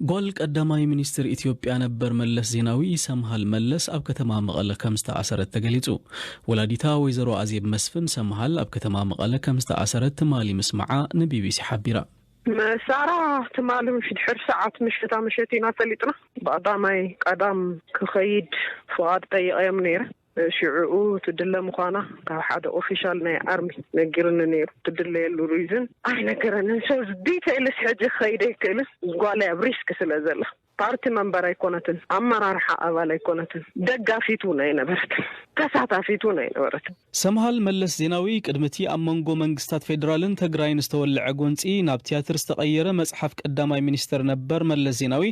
ጓል ቀዳማይ ሚኒስትር ኢትዮጵያ ነበር መለስ ዜናዊ፣ ሰምሃል መለስ፣ ኣብ ከተማ መቐለ ከም ዝተኣሰረት ተገሊጹ። ወላዲታ ወይዘሮ ኣዜብ መስፍን፣ ሰምሃል ኣብ ከተማ መቐለ ከም ዝተኣሰረት ትማሊ ምስማዓ ንቢቢሲ ሓቢራ። መሳራ ትማሊ ምሽ ድሕሪ ሰዓት ምሸታ ምሸት ኢና ፈሊጥና። ብቐዳማይ ቀዳም ክኸይድ ፍቓድ ጠይቐዮም ነይረ። ሽዕኡ ትድለ ምዃና ካብ ሓደ ኦፊሻል ናይ ኣርሚ ነጊርኒ ነይሩ። ትድለየሉ ሪዝን ኣይነገረንን። ሶ ዲቴይልስ ሕጂ ክኸይድ ኣይክእልን። ጓለይ ኣብ ሪስክ ስለ ዘላ፣ ፓርቲ መንበር ኣይኮነትን፣ ኣመራርሓ ኣባል ኣይኮነትን፣ ደጋፊት እውን ኣይነበረትን፣ ተሳታፊት እውን ኣይነበረትን። ሰምሃል መለስ ዜናዊ፣ ቅድሚ እቲ ኣብ መንጎ መንግስታት ፌዴራልን ትግራይን ዝተወልዐ ጎንፂ ናብ ቲያትር ዝተቐየረ መፅሓፍ ቀዳማይ ሚኒስትር ነበር መለስ ዜናዊ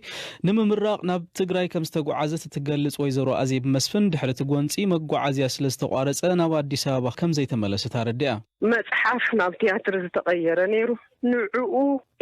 ንምምራቕ ናብ ትግራይ ከም ዝተጓዓዘት እትገልጽ ወይዘሮ ኣዜብ መስፍን፣ ድሕሪ እቲ ጎንፂ መጓዓዝያ ስለ ዝተቋረጸ ናብ ኣዲስ ኣበባ ከም ዘይተመለሰት ኣረዲኣ። መጽሓፍ ናብ ቲያትር ዝተቐየረ ነይሩ። ንዕኡ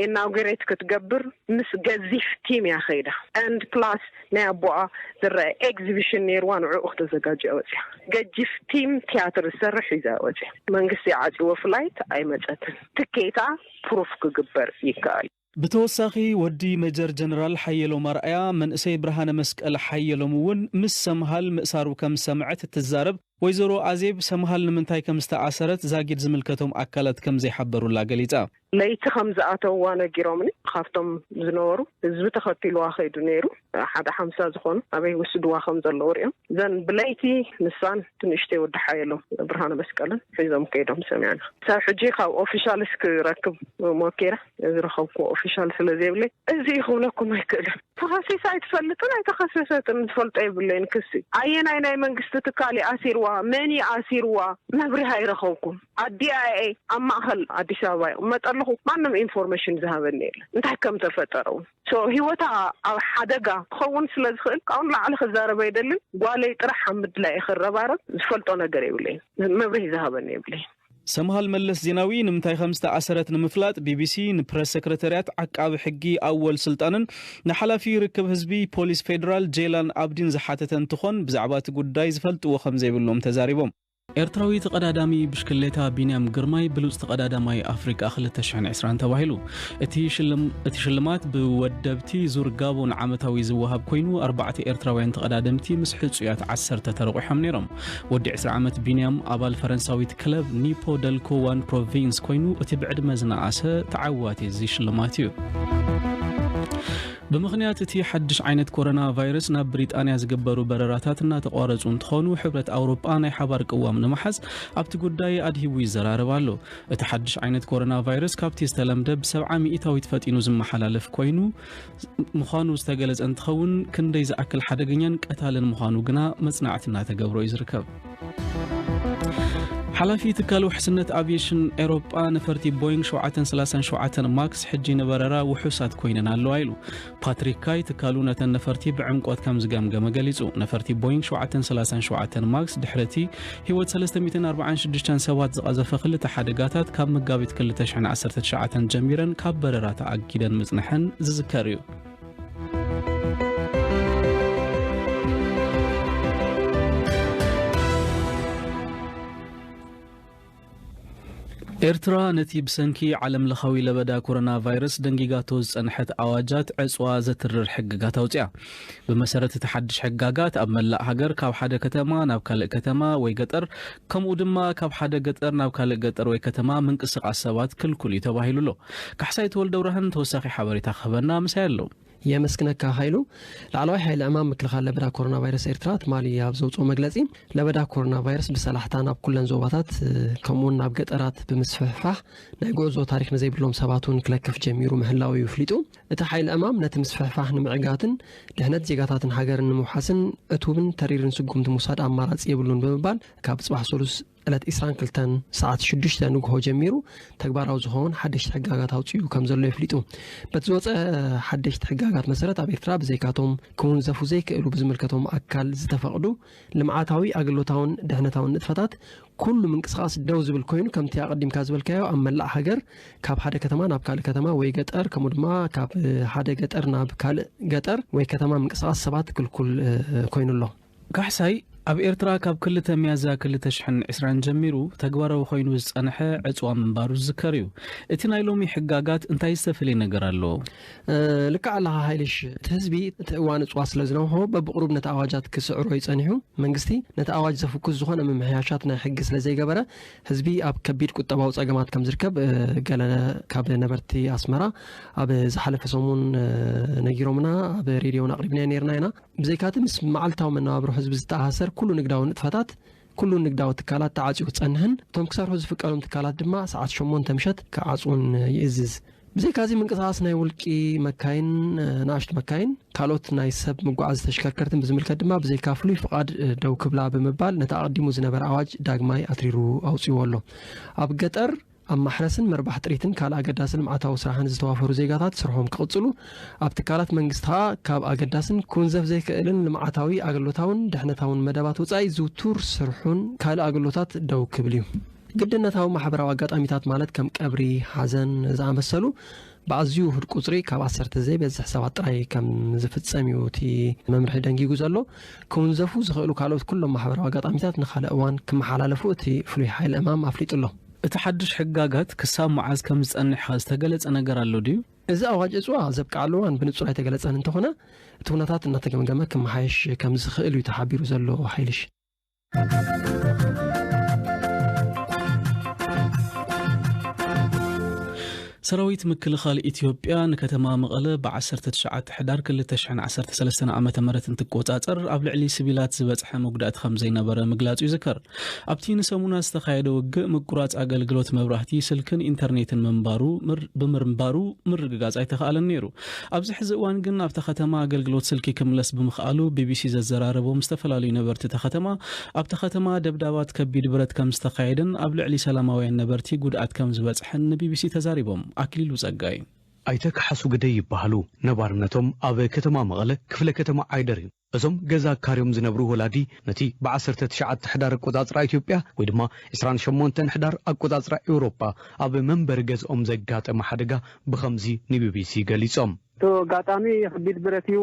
ኢናውጉሬት ክትገብር ምስ ገዚፍ ቲም እያ ኸይዳ። ኤንድ ፕላስ ናይ ኣቦኣ ዝረአ ኤግዚቢሽን ነይርዋ፣ ንዕኡ ክተዘጋጅያ ወፅያ። ገጂፍ ቲም ቲያትር ዝሰርሕ ሒዛ ወፅያ። መንግስቲ ዓፂዎ ፍላይት ኣይመፀትን። ትኬታ ፕሩፍ ክግበር ይከኣል። ብተወሳኺ፣ ወዲ ሜጀር ጀነራል ሓየሎም ኣርኣያ፣ መንእሰይ ብርሃነ መስቀል ሓየሎም እውን ምስ ሰምሃል ምእሳሩ ከም ዝሰምዐት እትዛረብ ወይዘሮ ኣዜብ፣ ሰምሃል ንምንታይ ከም ዝተኣሰረት ዛጊድ ዝምልከቶም ኣካላት ከም ዘይሓበሩላ ገሊጻ። ለይቲ ከም ዝኣተውዋ ነጊሮምኒ። ካብቶም ዝነበሩ፣ ህዝቢ ተኸቲልዋ ኸይዱ ነይሩ። ሓደ ሓምሳ ዝኾኑ ኣበይ ይወስድዋ ከም ዘለዉ ሪኦም፣ ዘን ብለይቲ ንሳን ትንሽተይ ወዲ ሓየሎም ብርሃነ መስቀልን ሒዞም ከይዶም ሰሚዕና። ክሳብ ሕጂ ካብ ኦፊሻልስ ክረክብ ሞኪረ፣ ዝረኸብኩዎ ኦፊሻል ስለ ዘይብለይ፣ እዚ ክብለኩም ኣይክእልን። ተኸሲሳ ኣይትፈልጥን ኣይተኸሰሰትን፣ ዝፈልጦ የብለይን። ክሲ ኣየናይ ናይ መንግስቲ ትካል ይኣሲርዋ፣ መን ይኣሲርዋ፣ መብርሂ ኣይረኸብኩም። ኣዲኣኤ ኣብ ማእኸል ኣዲስ ኣበባ ይቕመጥ ኣለኹ። ማንም ኢንፎርሜሽን ዝሃበኒ የለን፣ እንታይ ከም ተፈጠረ እውን። ሶ ህይወታ ኣብ ሓደጋ ክኸውን ስለ ዝኽእል፣ ካብኡ ንላዕሊ ክዛረብ ኣይደልን። ጓለይ ጥራሕ ኣብ ምድላይ እየ ክረባረብ፣ ዝፈልጦ ነገር የብለይን፣ መብርሂ ዝሃበኒ የብለይን። ሰምሃል መለስ ዜናዊ ንምንታይ ከም ዝተኣሰረት ንምፍላጥ፣ ቢቢሲ ንፕረስ ሰክረታርያት ዓቃቢ ሕጊ ኣወል ስልጣንን ንሓላፊ ርክብ ህዝቢ ፖሊስ ፌደራል ጄላን ኣብዲን ዝሓተተ እንትኾን፣ ብዛዕባ እቲ ጉዳይ ዝፈልጥዎ ከም ዘይብሎም ተዛሪቦም። ኤርትራዊ ተቐዳዳሚ ብሽክሌታ ቢንያም ግርማይ ብሉጽ ተቐዳዳማይ ኣፍሪቃ ክልተ ሽሕን ዕስራን ተባሂሉ። እቲ ሽልም-፣ እቲ ሽልማት ብወደብቲ ዙር ጋቦን ዓመታዊ ዝወሃብ ኮይኑ፣ ኣርባዕተ ኤርትራውያን ተቐዳደምቲ ምስ ሕጹያት ዓሰርተ ተረቑሖም ነይሮም። ወዲ ዕስራ ዓመት ቢንያም ኣባል ፈረንሳዊት ክለብ ኒፖ ደልኮ ዋን ፕሮቪንስ ኮይኑ፣ እቲ ብዕድመ ዝነኣሰ ተዓዋቲ እዚ ሽልማት እዩ። ብምኽንያት እቲ ሓድሽ ዓይነት ኮሮና ቫይረስ ናብ ብሪጣንያ ዝግበሩ በረራታት እናተቋረጹ እንትኾኑ፣ ሕብረት ኣውሮጳ ናይ ሓባር ቅዋም ንምሓዝ ኣብቲ ጉዳይ ኣድሂቡ ይዘራረብ ኣሎ። እቲ ሓድሽ ዓይነት ኮሮና ቫይረስ ካብቲ ዝተለምደ ብሰብዓ ሚእታዊት ፈጢኑ ዝመሓላለፍ ኮይኑ ምዃኑ ዝተገለጸ እንትኸውን፣ ክንደይ ዝኣክል ሓደገኛን ቀታልን ምዃኑ ግና መጽናዕቲ እናተገብሮ እዩ ዝርከብ። ሓላፊ ትካል ውሕስነት ኣቪየሽን ኤሮጳ፣ ነፈርቲ ቦይንግ ሸውዓተ ሰላሳ ሸውዓተ ማክስ ሕጂ ንበረራ ውሑሳት ኮይነን ኣለዋ ኢሉ። ፓትሪክ ካይ ትካሉ ነተን ነፈርቲ ብዕምቆት ከም ዝገምገመ ገሊጹ። ነፈርቲ ቦይንግ ሸውዓተ ሰላሳ ሸውዓተ ማክስ ድሕሪ እቲ ህይወት ሰለስተ ሚእትን ኣርባዓን ሽዱሽተን ሰባት ዝቐዘፈ ክልተ ሓደጋታት ካብ መጋቢት ክልተ ሽሕን ዓሰርተ ትሽዓተን ጀሚረን ካብ በረራ ተኣጊደን ምጽንሐን ዝዝከር እዩ። ኤርትራ ነቲ ብሰንኪ ዓለም ለኻዊ ለበዳ ኮሮና ቫይረስ ደንጊጋቶ ዝጸንሐት ኣዋጃት ዕጽዋ ዘትርር ሕግጋት ኣውጽያ። ብመሰረት እቲ ሓድሽ ሕጋጋት፣ ኣብ መላእ ሃገር ካብ ሓደ ከተማ ናብ ካልእ ከተማ ወይ ገጠር፣ ከምኡ ድማ ካብ ሓደ ገጠር ናብ ካልእ ገጠር ወይ ከተማ ምንቅስቓስ ሰባት ክልኩል እዩ ተባሂሉ ኣሎ። ካሕሳይ ተወልደብርሃን ተወሳኺ ሓበሬታ ክህበና ምሳይ ኣሎ። የመስግነካ ሃይሉ። ላዕለዋይ ሓይሊ ዕማም ምክልኻል ለበዳ ኮሮና ቫይረስ ኤርትራ ትማሊ ኣብ ዘውፅኦ መግለፂ፣ ለበዳ ኮሮና ቫይረስ ብሰላሕታ ናብ ኩለን ዞባታት፣ እ፣ ከምኡውን ናብ ገጠራት ብምስፍሕፋሕ ናይ ጉዕዞ ታሪክ ንዘይብሎም ሰባት እውን ክለክፍ ጀሚሩ ምህላው እዩ ኣፍሊጡ። እቲ ሓይሊ ዕማም ነቲ ምስፍሕፋሕ ንምዕጋትን ድሕነት ዜጋታትን ሃገርን ንምውሓስን ዕቱብን ተሪርን ስጉምቲ ምውሳድ ኣማራፂ የብሉን ብምባል ካብ ፅባሕ ሰሉስ ዕለት ዕስራን ክልተን ሰዓት ሽዱሽተ ንግሆ ጀሚሩ ተግባራዊ ዝኸውን ሓደሽቲ ሕጋጋት ኣውፂኡ ከም ዘሎ የፍሊጡ። በቲ ዝወፀ ሓደሽቲ ሕጋጋት መሰረት ኣብ ኤርትራ ብዘይካቶም ክውንዘፉ ዘይክእሉ ብዝምልከቶም ኣካል ዝተፈቕዱ ልምዓታዊ ኣገልግሎታውን ድሕነታውን ንጥፈታት ኩሉ ምንቅስቓስ ደው ዝብል ኮይኑ፣ ከምቲ ኣቐዲምካ ዝበልካዮ ኣብ መላእ ሃገር ካብ ሓደ ከተማ ናብ ካልእ ከተማ ወይ ገጠር ከምኡ ድማ ካብ ሓደ ገጠር ናብ ካልእ ገጠር ወይ ከተማ ምንቅስቓስ ሰባት ክልኩል ኮይኑ ኣሎ። ካሕሳይ፣ ኣብ ኤርትራ ካብ ክልተ ሚያዝያ ክልተ ሽሕን ዕስራን ጀሚሩ ተግባራዊ ኮይኑ ዝጸንሐ ዕጽዋ ምንባሩ ዝዝከር እዩ። እቲ ናይ ሎሚ ሕጋጋት እንታይ ዝተፈልየ ነገር ኣለዎ? ልክዕ ኣለኻ ሃይልሽ። እቲ ህዝቢ እቲ እዋን እጽዋ ስለ ዝነውሖ በብቕሩብ ነቲ ኣዋጃት ክስዕሮ እዩ ጸኒሑ። መንግስቲ ነቲ ኣዋጅ ዘፍኩስ ዝኾነ ምምሕያሻት ናይ ሕጊ ስለ ዘይገበረ ህዝቢ ኣብ ከቢድ ቁጠባዊ ጸገማት ከም ዝርከብ ገለ ካብ ነበርቲ ኣስመራ ኣብ ዝሓለፈ ሰሙን ነጊሮምና ኣብ ሬድዮን ኣቕሪብናዮ ነርና ኢና። ብዘይካቲ ምስ መዓልታዊ መነባብሮ ህዝቢ ዝተኣሳሰር ኩሉ ንግዳዊ ንጥፈታት ኩሉ ንግዳዊ ትካላት ተዓጽዩ ክጸንሕን እቶም ክሰርሑ ዝፍቀዶም ትካላት ድማ ሰዓት ሸሞንተ ምሸት ክዓጽዉን ይእዝዝ። ብዘይካዚ ምንቅስቓስ ናይ ውልቂ መካይን፣ ንኣሽቱ መካይን፣ ካልኦት ናይ ሰብ መጓዓዚ ተሽከርከርትን ብዝምልከት ድማ ብዘይካ ፍሉይ ፍቓድ ደው ክብላ ብምባል ነቲ ኣቐዲሙ ዝነበረ ኣዋጅ ዳግማይ ኣትሪሩ ኣውጺዎ ኣሎ። ኣብ ገጠር ኣብ ማሕረስን መርባሕ ጥሪትን ካልእ ኣገዳሲ ልምዓታዊ ስራሕን ዝተዋፈሩ ዜጋታት ስርሖም ክቕጽሉ፣ ኣብ ትካላት መንግስቲ ከኣ ካብ ኣገዳስን ክውንዘፍ ዘይክእልን ልምዓታዊ ኣገልግሎታውን ድሕነታውን መደባት ወጻኢ ዝውቱር ስርሑን ካልእ ኣገልግሎታት ደው ክብል እዩ። ግድነታዊ ማሕበራዊ ኣጋጣሚታት ማለት ከም ቀብሪ፣ ሓዘን ዝኣመሰሉ ብኣዝዩ ውሑድ ቁጽሪ ካብ ዓሰርተ ዘይበዝሕ ሰባት ጥራይ ከም ዝፍጸም እዩ እቲ መምርሒ ደንጊጉ ዘሎ። ክውንዘፉ ዝኽእሉ ካልኦት ኩሎም ማሕበራዊ ኣጋጣሚታት ንኻልእ እዋን ክመሓላለፉ እቲ ፍሉይ ሓይሊ እማም ኣፍሊጡ ኣሎ። እቲ ሓድሽ ሕጋጋት ክሳብ መዓዝ ከም ዝጸንሕ ዝተገለጸ ነገር ኣሎ ድዩ? እዚ ኣዋጅ እጽዋ ዘብቅዓሉ እዋን ብንጹር ኣይተገለጸን እንተኾነ፣ እቲ ኩነታት እናተገምገመ ክመሓየሽ ከም ዝኽእል እዩ ተሓቢሩ ዘሎ ሓይልሽ። ሰራዊት ምክልኻል ኢትዮጵያ ንከተማ መቐለ ብዓሰርተ ትሽዓተ ሕዳር ክልተ ሽሕን ዓሰርተ ሰለስተን ዓመተ ምህረት እንትቆጻጸር ኣብ ልዕሊ ሲቪላት ዝበጽሐ መጉዳእቲ ከም ዘይነበረ ምግላጹ ይዝከር። ኣብቲ ንሰሙናት ዝተኻየደ ውግእ ምቁራጽ ኣገልግሎት መብራህቲ፣ ስልክን ኢንተርኔትን ምንባሩ ምር-፣ ብምንባሩ ምርግጋጽ ኣይተኻእለን ነይሩ። ኣብዚ ሕዚ እዋን ግን ኣብታ ከተማ ኣገልግሎት ስልኪ ክምለስ ብምኽኣሉ ቢቢሲ ዘዘራረቦም ዝተፈላለዩ ነበርቲ እታ ከተማ ኣብታ ከተማ ደብዳባት ከቢድ ብረት ከም ዝተኻየደን ኣብ ልዕሊ ሰላማውያን ነበርቲ ጉድኣት ከም ዝበጽሐን ንቢቢሲ ተዛሪቦም። ኣክሊሉ ጸጋይ። ኣይተ ካሕሱ ግደይ ይበሃሉ። ነባርነቶም ኣብ ከተማ መቐለ ክፍለ ከተማ ዓይደር እዩ። እዞም ገዛ ኣካርዮም ዝነብሩ ወላዲ ነቲ ብ ዓሰርተ ትሽዓተ ሕዳር ኣቆጻጽራ ኢትዮጵያ ወይ ድማ ዕስራን ሸሞንተን ሕዳር ኣቆጻጽራ ኤውሮጳ ኣብ መንበሪ ገዝኦም ዘጋጠመ ሓደጋ ብኸምዚ ንቢቢሲ ገሊጾም። እቲ ኣጋጣሚ ከቢድ ብረት እዩ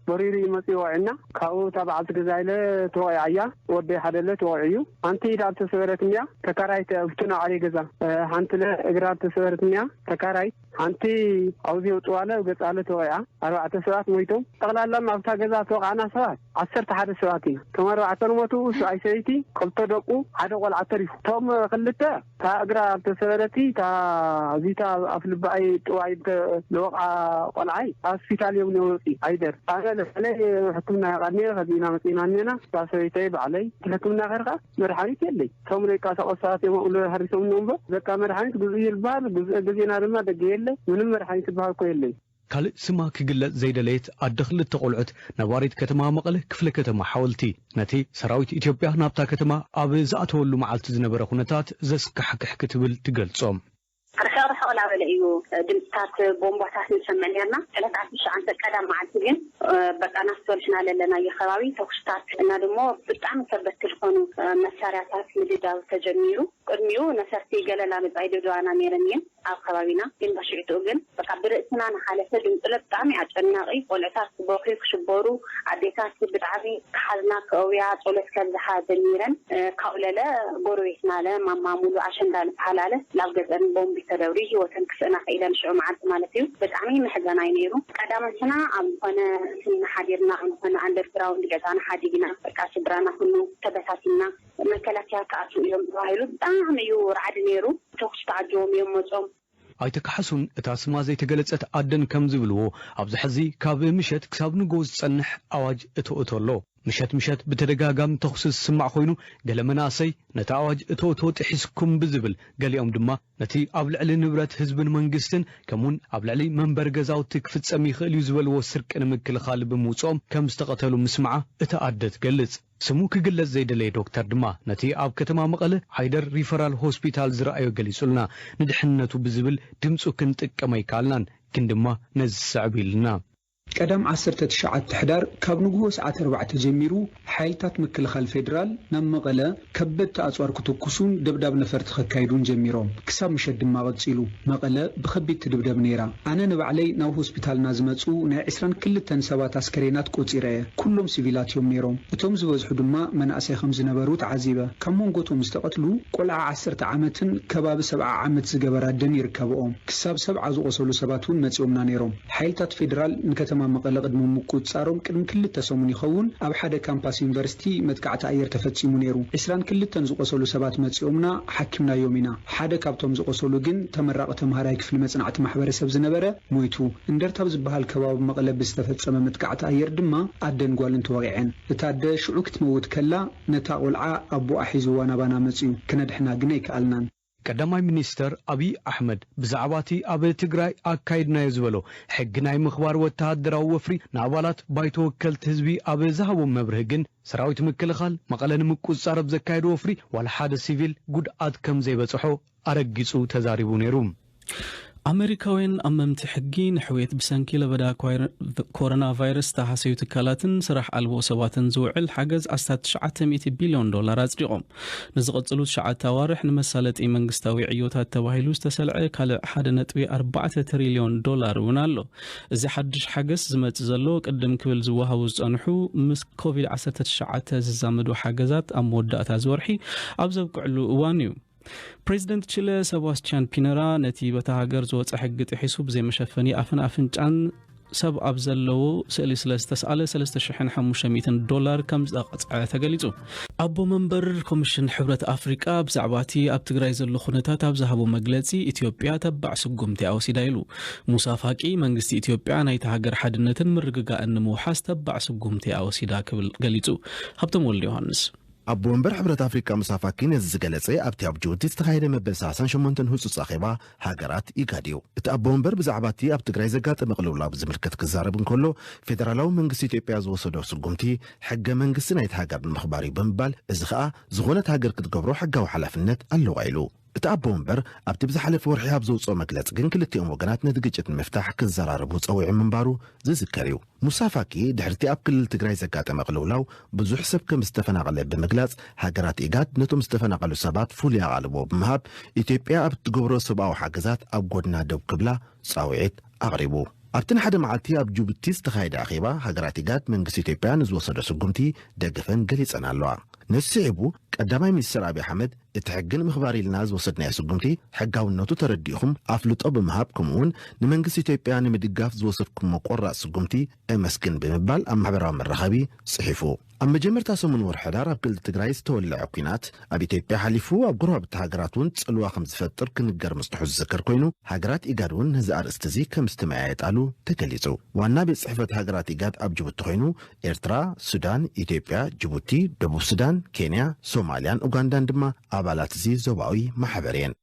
በሪሩ እዩ መፂኡ ወቂዕና። ካብኡ እታ በዓልቲ ገዛ ኢለ ተወቂዓ እያ፣ ወደይ ሓደ ለ ተወቂዑ እዩ። ሓንቲ ኢዳ ኣልተሰበረትንያ፣ ተካራይት ኣብቱ ናዕሪ ገዛ፣ ሓንቲ ለ እግራ ኣልተሰበረትንያ፣ ተካራይት ሓንቲ ኣብዚ ውጥዋለ ገጻለ ተወቂዓ። ኣርባዕተ ሰባት ሞይቶም። ጠቕላላ ኣብታ ገዛ ተወቃዕና ሰባት ዓሰርተ ሓደ ሰባት ኢና። እቶም ኣርባዕተ ንሞቱ፣ ሰብኣይ ሰበይቲ፣ ክልተ ደቁ፣ ሓደ ቆልዓ ተሪፉ። እቶም ክልተ እታ እግራ ተሰበረቲ፣ እታ እዚታ ኣፍ ልባኣይ ጥዋይ ዝወቕዓ ቆልዓይ ኣብ ስፒታል እዮም ነውፂ ኣይደር። ኣነ ለለ ሕክምና የቐኒ ከዚና መፂና እኔና። እታ ሰበይተይ ባዕለይ እቲ ሕክምና ከርካ መድሓኒት የለይ። እቶም ዘይቃሳቀሱ ሰባት እዮም ኣብኡ ሓሪሶም እሞ በቃ መድሓኒት ግዙእ ይልባል። ግዙእ ግዜና ድማ ደገ የለ። ምንም መድሓኒት ዝበሃል እኮ የለይ። ካልእ ስማ ክግለጽ ዘይደለየት ኣደ ክልተ ቆልዑት ነባሪት ከተማ መቐለ ክፍለ ከተማ ሓወልቲ ነቲ ሰራዊት ኢትዮጵያ ናብታ ከተማ ኣብ ዝኣተወሉ መዓልቲ ዝነበረ ኩነታት ዘስካሕክሕ ክትብል ትገልጾ። ርሕቕ ርሕቕ እናበለ እዩ ድምፅታት ቦምባታት ንሰምዕ ነርና። ዕለት ዓሰርተ ትሽዓተ ቀዳም መዓልቲ ግን በቃ ናስተወልፍና ለለናዮ ከባቢ ተኩስታት እና ድሞ ብጣዕሚ ከበድቲ ዝኾኑ መሳርያታት ምድብዳብ ተጀሚሩ። ቅድሚኡ ነፈርቲ ገለላ መጻኢ ድብደባና ነይረን እየን ኣብ ከባቢና። ግን ባሽዕትኡ ግን በቃ ብርእስና ንሓለፈ ድምፅለ ብጣዕሚ ኣጨናቒ። ቆልዕታት ክበኽዩ ክሽበሩ፣ ኣዴታት ብጣዕሚ ክሓዝና ክእውያ ጸሎት ከብዝሓ ጀሚረን። ካብኡ ለለ ጎረቤትና ለ ማማ ሙሉ ኣሸንዳ ዝበሃል ኣለ ናብ ገጸን ቦምቢ ተደብሪ ህይወተን ክስእና ክኢለን ሽዑ መዓልቲ ማለት እዩ። ብጣዕሚ መሕዘናይ ነይሩ። ቀዳመትና ኣብ ዝኾነ ስኒና ሓዲርና ኣብ ዝኾነ ኣንደርግራውንድ ገዛና ሓዲግና በቃ ስድራና ኩሉ ተበታቲና መከላከያ ክኣትዉ እዮም ተባሂሉ ብጣዕሚ እዩ ራዕዲ ነይሩ። ተኩስ ተዓጅቦም እዮም መጾም። ኣይተ ካሕሱን እታ ስማ ዘይተገለጸት ኣደን ከም ዝብልዎ ኣብዚ ሕዚ ካብ ምሸት ክሳብ ንጎ ዝጸንሕ ኣዋጅ እተእቶ ኣሎ። ምሸት ምሸት ብተደጋጋሚ ተኹሲ ዝስማዕ ኮይኑ ገለ መናእሰይ ነቲ ኣዋጅ እተእቶ ጥሒስኩም ብዝብል ገሊኦም ድማ ነቲ ኣብ ልዕሊ ንብረት ህዝብን መንግስትን ከምኡውን ኣብ ልዕሊ መንበሪ ገዛውቲ ክፍጸም ይኽእል እዩ ዝበልዎ ስርቂ ንምክልኻል ብምውፅኦም ከም ዝተቐተሉ ምስማዓ እታ ኣደ ትገልጽ። ስሙ ክግለጽ ዘይደለየ ዶክተር ድማ ነቲ ኣብ ከተማ መቐለ ዓይደር ሪፈራል ሆስፒታል ዝረኣዮ ገሊጹልና። ንድሕንነቱ ብዝብል ድምጹ ክንጥቀም ኣይከኣልናን፣ ግን ድማ ነዚ ዝስዕብ ኢልና። ቀዳም ዓሰርተ ትሽዓተ ሕዳር ካብ ንግሆ ሰዓት ኣርባዕተ ጀሚሩ ሓይልታት ምክልኻል ፌዴራል ናብ መቐለ ከበድቲ ኣጽዋር ክትኩሱን ደብዳብ ነፈርቲ ከካይዱን ጀሚሮም። ክሳብ ምሸት ድማ ቀጺሉ። መቐለ ብኸቢድ ትድብደብ ነይራ። ኣነ ንባዕለይ ናብ ሆስፒታልና ዝመጹ ናይ ዕስራን ክልተን ሰባት ኣስከሬናት ቆጺረ እየ። ኩሎም ሲቪላት እዮም ነይሮም። እቶም ዝበዝሑ ድማ መናእሰይ ከም ዝነበሩ ተዓዚበ። ካብ መንጎ እቶም ዝተቐትሉ ቆልዓ ዓሰርተ ዓመትን ከባቢ ሰብዓ ዓመት ዝገበረ ኣደን ይርከብኦም። ክሳብ ሰብዓ ዝቖሰሉ ሰባት እውን መጺኦምና ነይሮም። ሓይልታት ፌዴራል ንከተማ መቐለ ቅድሚ ምቁጽጻሮም ቅድሚ ክልተ ሰሙን ይኸውን ኣብ ሓደ ካምፓስ ዩኒቨርሲቲ መጥቃዕቲ ኣየር ተፈጺሙ ነይሩ። ዕስራን ክልተን ዝቖሰሉ ሰባት መጺኦምና ሓኪምናዮም ኢና። ሓደ ካብቶም ዝቖሰሉ ግን ተመራቒ ተምሃራይ ክፍሊ መጽናዕቲ ማሕበረሰብ ዝነበረ ሞይቱ። እንደርታ ኣብ ዝበሃል ከባቢ መቐለ ብዝተፈጸመ መጥቃዕቲ ኣየር ድማ ኣደን ጓልን ተወቒዐን። እታ ኣደ ሽዑ ክትመውት ከላ ነታ ቆልዓ ኣቦኣ ሒዝዋ ናባና መጺኡ። ክነድሕና ግን ኣይከኣልናን። ቀዳማይ ሚኒስተር ኣብይ ኣሕመድ ብዛዕባ እቲ ኣብ ትግራይ ኣካይድናዮ ዝበሎ ሕጊ ናይ ምኽባር ወተሃደራዊ ወፍሪ ንኣባላት ባይቶ ወከልቲ ህዝቢ ኣብ ዝሃቦ መብርሂ ግን ሰራዊት ምክልኻል መቐለ ንምቁጽጻር ኣብ ዘካየዶ ወፍሪ ዋላ ሓደ ሲቪል ጉድኣት ከም ዘይበጽሖ ኣረጊጹ ተዛሪቡ ነይሩ። ኣመሪካውያን ኣመምቲ ሕጊ ንሕውየት ብሰንኪ ለበዳ ኳይረ-፣ ኮሮና ቫይረስ ዝተሃሰዩ ትካላትን ስራሕ ኣልቦ ሰባትን ዝውዕል ሓገዝ ኣስታት ትሽዓተ ሚእቲ ቢልዮን ዶላር ኣጽዲቖም። ንዝቐጽሉ ትሽዓተ ኣዋርሕ ንመሳለጢ መንግስታዊ ዕዮታት ተባሂሉ ዝተሰልዐ ካልእ ሓደ ነጥቢ ኣርባዕተ ትሪልዮን ዶላር እውን ኣሎ። እዚ ሓድሽ ሓገዝ ዝመጽእ ዘሎ ቅድም ክብል ዝወሃቡ ዝጸንሑ ምስ ኮቪድ ዓሰርተ ትሽዓተ ዝዛመዱ ሓገዛት ኣብ መወዳእታ እዚ ወርሒ ኣብ ዘብቅዕሉ እዋን እዩ። ፕሬዚደንት ቺለ ሰባስቲያን ፒነራ ነቲ በታ ሃገር ዝወጸ ሕጊ ጥሒሱ ብዘይ መሸፈኒ ኣፍን ኣፍንጫን ሰብ ኣብ ዘለዎ ስእሊ ስለ ዝተስኣለ ሰለስተ ሽሕን ሓሙሽተ ሚእትን ዶላር ከም ዝተቐጽዐ ተገሊጹ። ኣቦ መንበር ኮሚሽን ሕብረት ኣፍሪቃ ብዛዕባ እቲ ኣብ ትግራይ ዘሎ ኩነታት ኣብ ዝሃቦ መግለጺ ኢትዮጵያ ተባዕ ስጉምቲ ኣወሲዳ ኢሉ። ሙሳ ፋቂ መንግስቲ ኢትዮጵያ ናይቲ ሃገር ሓድነትን ምርግጋእን ንምውሓስ ተባዕ ስጉምቲ ኣወሲዳ ክብል ገሊጹ። ሃብቶም ወልደ ዮሃንስ። ኣቦ ወንበር ሕብረት ኣፍሪቃ ሙሳ ፋኪ ነዚ ዝገለጸ ኣብቲ ኣብ ጅቡቲ ዝተኻየደ መበል ሰላሳን ሸሞንተን ህጹጽ ኣኼባ ሃገራት ኢጋድ እዩ። እቲ ኣቦ ወንበር ብዛዕባ እቲ ኣብ ትግራይ ዘጋጠመ ቅልውላው ዝምልከት ክዛረብ እንከሎ፣ ፌደራላዊ መንግስቲ ኢትዮጵያ ዝወሰዶ ስጉምቲ ሕገ መንግስቲ ናይቲ ሃገር ንምኽባር እዩ ብምባል፣ እዚ ኸኣ ዝኾነት ሃገር ክትገብሮ ሕጋዊ ሓላፍነት ኣለዋ ኢሉ። እቲ ኣቦ ወንበር ኣብቲ ብዝሓለፈ ወርሒ ኣብ ዘውፅኦ መግለፂ ግን ክልቲኦም ወገናት ነቲ ግጭት ንምፍታሕ ክዘራረቡ ፀዊዑ ምንባሩ ዝዝከር እዩ። ሙሳ ፋኪ ድሕርቲ ኣብ ክልል ትግራይ ዘጋጠመ ቅልውላው ብዙሕ ሰብ ከም ዝተፈናቐለ ብምግላፅ፣ ሃገራት ኢጋድ ነቶም ዝተፈናቐሉ ሰባት ፍሉይ ኣቓልቦ ብምሃብ ኢትዮጵያ ኣብ እትገብሮ ሰብኣዊ ሓገዛት ኣብ ጎድና ደው ክብላ ፃውዒት ኣቕሪቡ። ኣብቲ ንሓደ መዓልቲ ኣብ ጅቡቲ ዝተኻየደ ኣኼባ ሃገራት ኢጋድ መንግስቲ ኢትዮጵያ ንዝወሰዶ ስጉምቲ ደገፈን ገሊፀን ኣለዋ። ነዚ ስዒቡ ቀዳማይ ሚኒስትር ኣብይ ኣሕመድ እቲ ሕጊ ንምኽባር ኢልና ዝወሰድናዮ ስጉምቲ ሕጋውነቱ ተረዲእኹም ኣፍልጦ ብምሃብ ከምኡውን ንመንግስቲ ኢትዮጵያ ንምድጋፍ ዝወሰድኩሞ ቆራፅ ስጉምቲ እመስግን ብምባል ኣብ ማሕበራዊ መራኸቢ ጽሒፉ። ኣብ መጀመርታ ሰሙን ወርሒ ሕዳር ኣብ ክልል ትግራይ ዝተወለዐ ኲናት ኣብ ኢትዮጵያ ሓሊፉ ኣብ ጎረባብቲ ሃገራት እውን ጽልዋ ከም ዝፈጥር ክንገር ምጽንሑ ዝዝከር ኮይኑ ሃገራት ኢጋድ እውን ነዚ ኣርእስቲ እዚ ከም ዝተመያየጣሉ ተገሊጹ። ዋና ቤት ጽሕፈት ሃገራት ኢጋድ ኣብ ጅቡቲ ኮይኑ ኤርትራ፣ ሱዳን፣ ኢትዮጵያ፣ ጅቡቲ፣ ደቡብ ሱዳን፣ ኬንያ፣ ሶማልያን ኡጋንዳን ድማ ኣባላት እዚ ዞባዊ ማሕበር እየን።